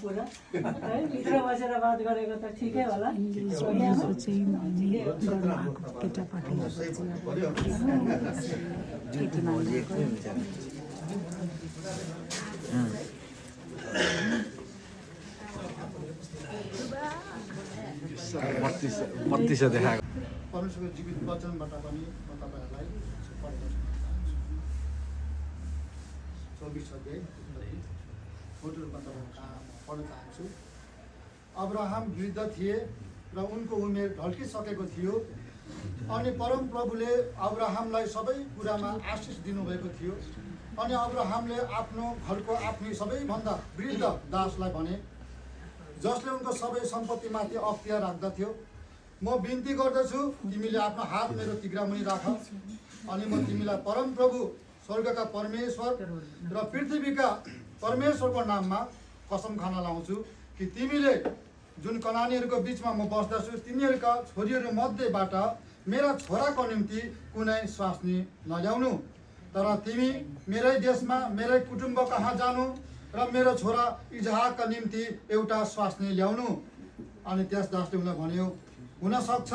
पुरा है भित्र बसेर बात गरेको त ठिकै होला बत्तीस देखाएको परमेश्वरको जीवित वचनबाट पनि म तपाईँहरूलाई पढ्न चाहन्छु 24 अध्याय फोटोमा तपाईँहरू पढ्न चाहन्छु। अब्राहम वृद्ध थिए र उनको उमेर ढल्किसकेको थियो अनि परम प्रभुले अब्राहमलाई सबै कुरामा आशिष दिनुभएको थियो। अनि अब्राहमले आफ्नो घरको आफ्नै सबैभन्दा वृद्ध दासलाई भने, जसले उनको सबै सम्पत्तिमाथि अख्तियार राख्दथ्यो, म बिन्ती गर्दछु तिमीले आफ्नो हात मेरो तिघ्रामुनि राख अनि म तिमीलाई परम प्रभु स्वर्गका परमेश्वर र पृथ्वीका परमेश्वरको नाममा कसम खान लाउँछु कि तिमीले जुन कनानीहरूको बिचमा म बस्दछु तिनीहरूका छोरीहरू मध्येबाट मेरा छोराको निम्ति कुनै स्वास्नी नल्याउनु, तर तिमी मेरै देशमा मेरै कुटुम्ब कहाँ जानु र मेरो छोरा इजहाकका निम्ति एउटा स्वास्नी ल्याउनु। अनि त्यस दासले उनलाई भन्यो, हुन सक्छ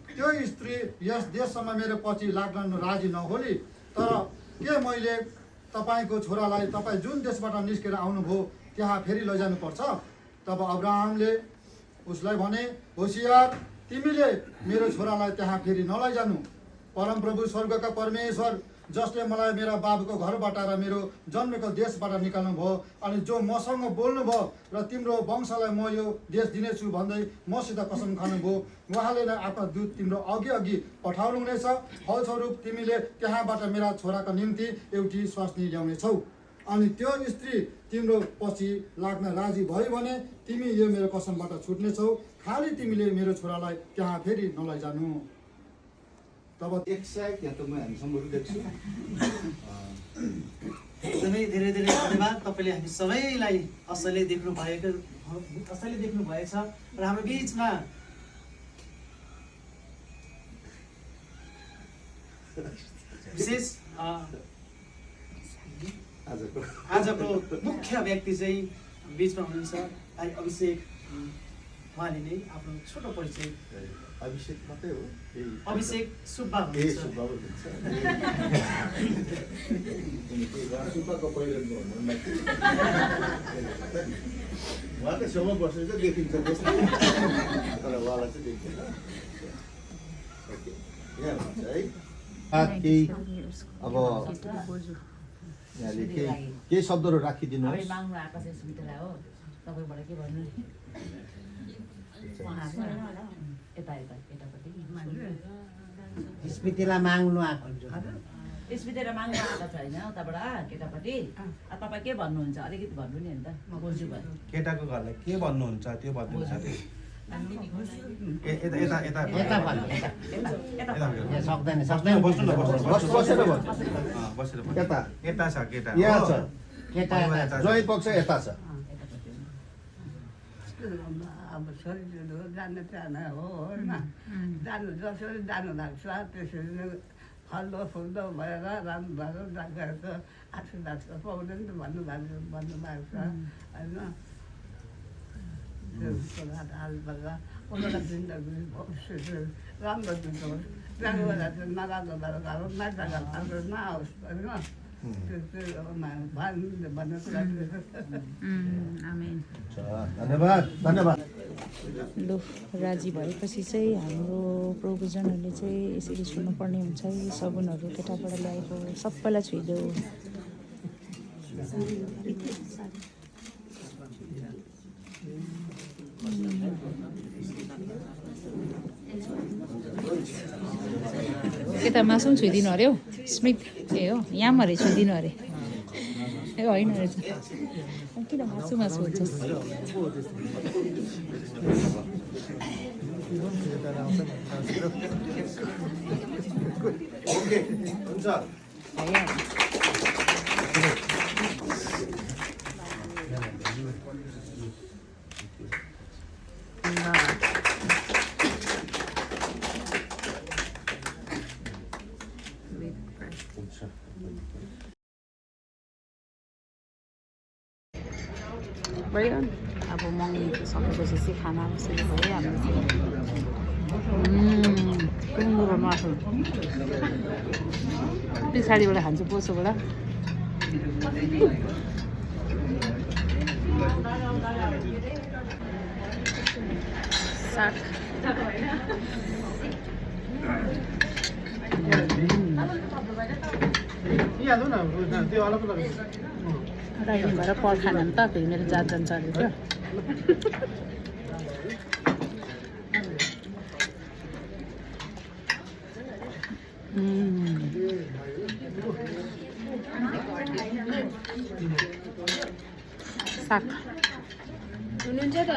त्यो स्त्री यस देशसम्म मेरो पछि लाग्न राजी नहोली, तर के मैले तपाईँको छोरालाई तपाईँ जुन देशबाट निस्केर आउनुभयो त्यहाँ फेरि लैजानुपर्छ? तब अब्राहमले उसलाई भने, होसियार, तिमीले मेरो छोरालाई त्यहाँ फेरि नलैजानु। परमप्रभु स्वर्गका परमेश्वर जसले मलाई मेरा बाबुको घरबाट र मेरो जन्मेको देशबाट निकाल्नु भयो अनि जो मसँग बोल्नुभयो र तिम्रो वंशलाई म यो देश दिनेछु भन्दै मसित कसम खानुभयो, उहाँले नै आफ्ना दूत तिम्रो अघि अघि पठाउनु हुनेछ। फलस्वरूप तिमीले त्यहाँबाट मेरा छोराका निम्ति एउटी स्वास्नी ल्याउनेछौ। अनि त्यो स्त्री तिम्रो पछि लाग्न राजी भयो भने तिमी यो मेरो कसमबाट छुट्नेछौ, खालि तिमीले मेरो छोरालाई त्यहाँ फेरि नलैजानु। तब एक साइड या त म हामीसँग देख्छु। एकदमै धेरै धेरै धन्यवाद। तपाईँले हामी सबैलाई असलै देख्नु भएछ र हाम्रो बिचमा विशेष आजको मुख्य व्यक्ति चाहिँ बिचमा हुनुहुन्छ भाइ अभिषेक। उहाँले नै आफ्नो छोटो परिचय। अभिषेक मात्रै हो? अभिषेक सुब्बा सुब्बाको पहिलो उहाँकै छेउमा बसेर चाहिँ देखिन्छ त्यसमा, तर उहाँलाई चाहिँ देखिन्छ। यहाँ हुन्छ है केही अब यहाँले केही शब्दहरू राखिदिनुहोस्। माग्नु आएको चाहिँ सुन्तला हो, तपाईँबाट के भन्नु स्मृतिलाई माग्नु आएको स्मृतिलाई माग्नु आएको छैन उताबाट केटापट्टि। तपाईँ के भन्नुहुन्छ अलिकति भन्नु नि अन्त म बोल्छु भयो। केटाको घरलाई के भन्नुहुन्छ त्यो भन्नुहुन्छ। सक्दैन बस्नु न बसेर भन्नु। बसेर यता यता छ केटा, यहाँ छ केटा जय पक्ष यता छ। अब छोरीहरू जान चाहना हो होइन, जानु जसरी जानु लाग्छ त्यसरी नै फल्दो फुल्दो भएर राम्रो भएर गएको आशीर्वाद पाउँदैन त भन्नुभएको छ होइन। हालबाट उनीहरूलाई जिन्दगी राम्रो दिनुहोस्, राम्रो भएर चाहिँ नराम्रो भएर घरमा नजागा नआओस् होइन। धन्यवाद धन्यवाद। लु राजी भएपछि चाहिँ हाम्रो प्रभुजनहरूले चाहिँ यसरी छुनुपर्ने हुन्छ। यी सगुनहरू केटाबाट ल्याएको सबैलाई छोइदेऊ। यता मासु पनि छोइदिनु अरे हौ स्मित। ए हो यहाँ अरे छोइदिनु अरे। ए होइन रहेछ, किन मासु मासु हुन्छ। Right on. अब मङ्गी सकेपछि चाहिँ खाना सुरु भयो हाम्रो चाहिँ टुङ्गुरो मासु पछाडिबाट खान्छु पोसोबाट साग राइडिङ भएर पर्खान नि त फेरि मेरो जात जान्छ अरे क्या साग हुनुहुन्छ त